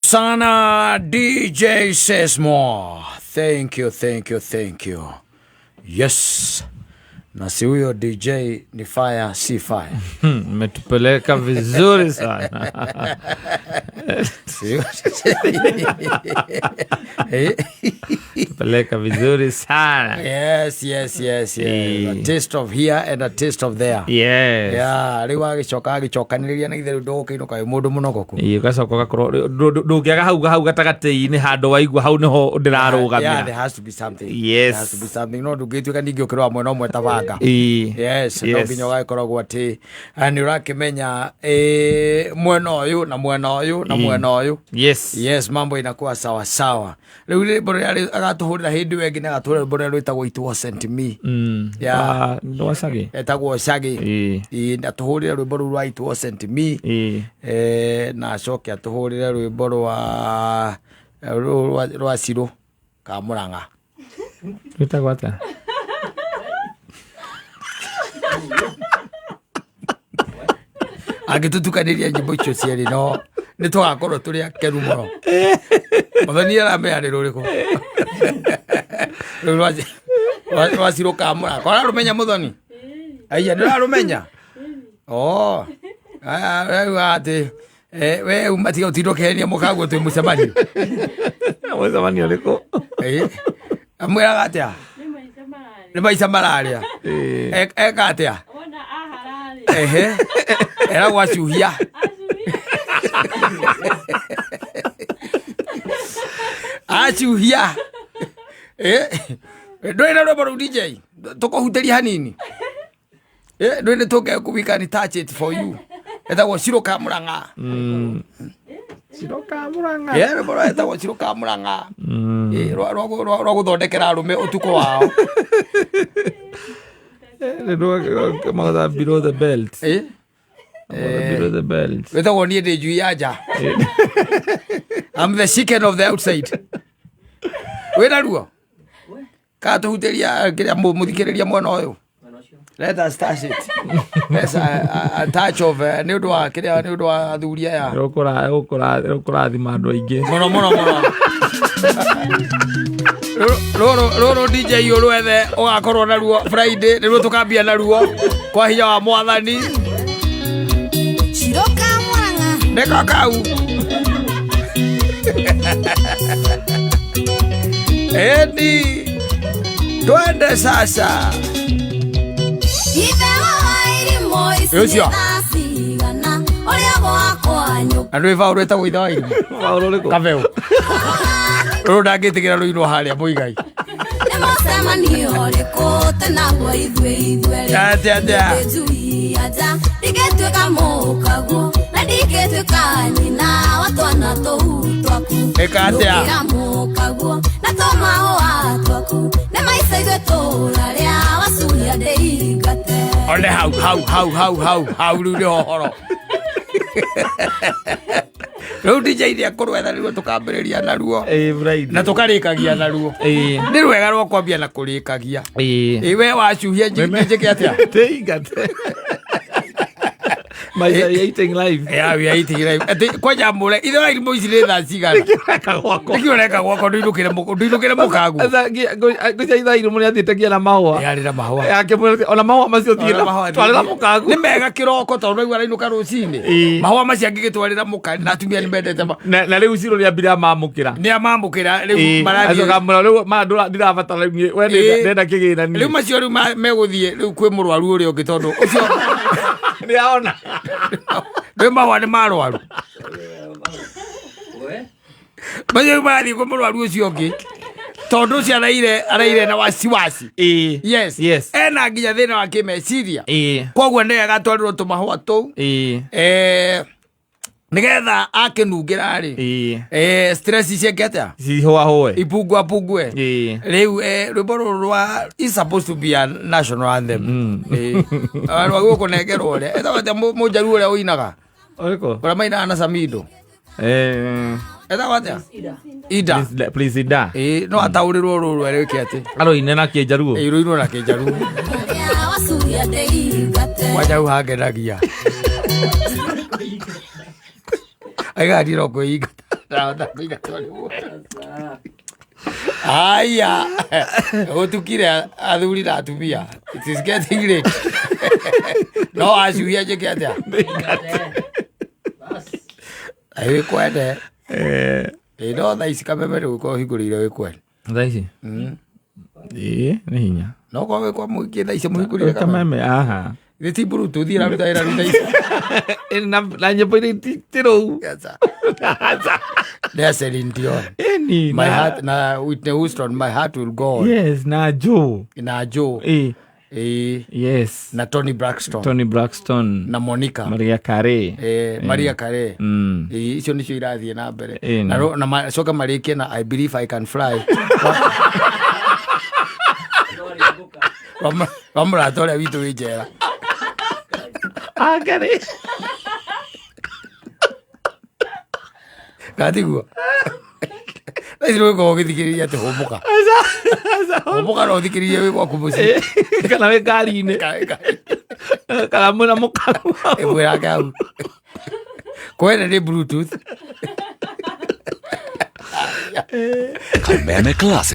Sana DJ Sesmo. Thank you, thank you, thank you. Yes. Na si huyo DJ ni fire, si fire. Mmetupeleka vizuri sana. Tupeleka vizuri sana. Yes. A taste of here and a taste of there. Yes. Yeah, rĩu agĩcoka agĩcokanĩrĩria na ithe rĩu ndũgũkĩinũka wĩ mũndũ mũnogoku. Ĩĩ, ũgacoka ũgakorwo ndũngĩaga hau gatagatĩ-inĩ handũ waigua hau nĩho Yeah, there ndĩrarũgamĩra. has to be something. Yes. There has to be something. No ndũngĩtuĩka ningĩ ũkĩrora mwena ũmwe ta banga. Ĩĩ. Yes, no nginya ũgagĩkoragwo atĩ nĩ ũrakĩmenya mwena ũyũ na mwena ũyũ na mwena ũyũ. Yes. Yes, mambo inakuwa sawa sawa. Rĩu rwĩmbo rũrĩa agatũhũrĩra hĩndĩ ĩyo ĩngĩ nĩ agatũhũrĩra rwĩmbo rũrĩa rwĩtagwo It Wasn't Me. Yeah. Ah, nĩ Shaggy? Etagwo Shaggy. Ĩĩ. Ĩĩ, na tũhũrĩre rwĩmbo rũu rwa It Wasn't Me. Ĩĩ. Na acoke atũhũrĩre rwĩmbo rwa rũu rwa Cirũ ka Mũrang'a. Rwĩtagwo atĩa? Angĩtũtukanĩria nyĩmbo icio cierĩ no nĩ tũgakorwo tũrĩ akenu mũno. Mũthoni aramenya nĩ rũrĩkũ. Rũu rwa Cirũ ka Mũrang'a. Ũrarũmenya Mũthoni? Aiya, nĩ ũrarũmenya? Oh. Aya, rĩu atĩ we uma tiga ũtinda ũkĩhenia mũkaguo twĩ mũcemanio. Mũcemanio ũrĩkũ? Amwĩraga atĩa? Nĩ maica mararĩa. Eka atĩa? Ehe. Eragwo acuhia. Acuhia. Ndũrĩ na rwĩmbo rũu DJ? Tũkũhutĩria hanini. Ndũrĩ nĩ tũnge we can touch it for you. Etagwo Cirũ ka Mũrang'a. Cirũ ka Mũrang'a. Rwĩmbo rũrĩa etagwo Cirũ ka Mũrang'a. Rwa gũthondekera arũme ũtukũ wao. Nĩ rwa below the belt. Below the belt. Wĩtagwo niĩ ndĩ njui ya nja. I'm the chicken of the outside. Wĩna ruo? Kana tũhutĩria kĩrĩa mũthikĩrĩria mwena ũyũ? Let us touch it. Let's a touch of nĩ ũndũ wa kĩrĩa nĩ ũndũ wa athuri aya. Rũkũrathima andũ aingĩ. Mũno mũno mũno. Rũrũ DJ ũrwethe ũgakorwo naruo Friday nĩruo tũkambia naruo kwa hinya wa mwathani. Nĩko kau. Edi, twende sasa. Ũcio. Na ndwĩ baũ rwĩtagwo ithe wa irimũ. Baũ rũrĩkũ? Kabeu. Rũrũ ndangĩtĩkĩra rũinwo harĩa mũigai. Atĩa atĩa. Ĩka atĩa. One hau hau hau hau hau hau rĩu nĩho ũhoro. Rĩu DJ nĩ ekũrwetha nĩruo tũkambĩrĩria naruo. Ĩĩ, Friday. Na tũkarĩkagia naruo. Ĩĩ. Nĩ rwega rwa kwambia na kũrĩkagia. Ĩĩ. Ĩ we wacuhia njĩke atĩa? Ndĩingate. Maisha ya eating life. Yeah, we are eating life. Atĩ kwanja mũre ithe wa irimũ ici nĩ thaa cigana? Nĩkĩo gwakwa. Nĩkĩo ũreka gwakwa ndũinũkĩre mũkaguo? Ngwĩciria ithaa irimũ nĩ athiĩte nginya na mahũa. Yarĩ na mahũa. Akĩmwĩra ona mahũa macio thiĩ Ona mahũa twarĩra mũkaguo. Nĩ mega kĩroko tondũ naigua arainũka rũcinĩ. Ĩĩ. Mahũa macio angĩgĩtwarĩra mũka na atumia nĩ mendete Na rĩu Ciro nĩambire amamũkĩra. Nĩ amamũkĩra rĩu marathiĩ. Acoka amwĩra rĩu ma ndirabatara rĩu niĩ, we Ĩĩ. ndenda kĩgĩna niĩ. Rĩu macio rĩu megũthiĩ rĩu kwĩ mũrwaru ũrĩa ũngĩ tondũ ũcio Nĩ aona. Rĩu mahũa nĩ marwaru. Macio rĩu marathiĩ kwĩ mũrwaru ũcio ũngĩ tondũ ũcio araire na wasiwasi. Ĩĩ. Yes. Yes. Ena nginya thĩna wa kĩmeciria. Ĩĩ. Koguo nĩ wega atwarĩrwo tũmahũa tũu. Ĩĩ. Nĩgetha akĩnungĩra rĩ. Ĩĩ. Stress ciake atĩa? Cihũahũe. Ipungua pungue. Ĩĩ. Rĩu rwĩmbo rũrũ rwa is supposed to be a national anthem. Rwa gũkũnengerwo ũrĩa. Etagwo atĩa mũnjaruo ũrĩa ũinaga? Ũrĩkũ? Ũrĩa mainaga na Samido. Etagwo atĩa? Ida. Please Ida. Ĩĩ, no ataũrĩrwo rũrũ erĩke atĩ. Arũine na kĩnjaruo. Ĩĩ, rũinwo na kĩnjaruo. Kwanja hau hangenagia. Aiga ndiro kwĩingata. Ndahota kũingatwo nĩ mũndũ. Aya, gũtukire athuri na atumia. It is getting late. No acuhia njĩke atĩa? Wĩ kwene. Ĩ no thaa ici kameme rĩu ũkorwo ũhingũrĩire wĩ kwene. Thaa ici ĩĩ nĩ hinya. No korwo wĩ kwa mũingĩ thaa ici mũhingũrĩire kameme. Kameme aha. Githĩ ti bluetooth ĩraruta wĩra rĩu thaa ici? Ĩ, na nyĩmbo iria itirũu. Yes, sir. Nĩ a Celine Dion. Ĩni My heart na Whitney Houston, My Heart Will Go On. Yes, na Joe. Na Joe. Ĩ. Ĩ. Yes. Na Toni Braxton. Toni Braxton. Na Monica. Maria Carey. Maria Carey. Ĩ, icio nĩcio irathiĩ na mbere. Ĩ, Na na macoke marĩkie na I Believe I Can Fly. Wa mũrata ũrĩa witũ wĩ njera. Angarĩ. Kana tiguo? Thaa ici nĩũgũkorwo ũgĩthikĩrĩria atĩ hũmũka. Hũmũka no ũthikĩrĩrie wĩ gwaku mũciĩ. Kana wĩ ngari-inĩ. Kana mwĩna mũkaru. Ĩmwe yake hau. Kwene nĩ bluetooth. Kameme Classic.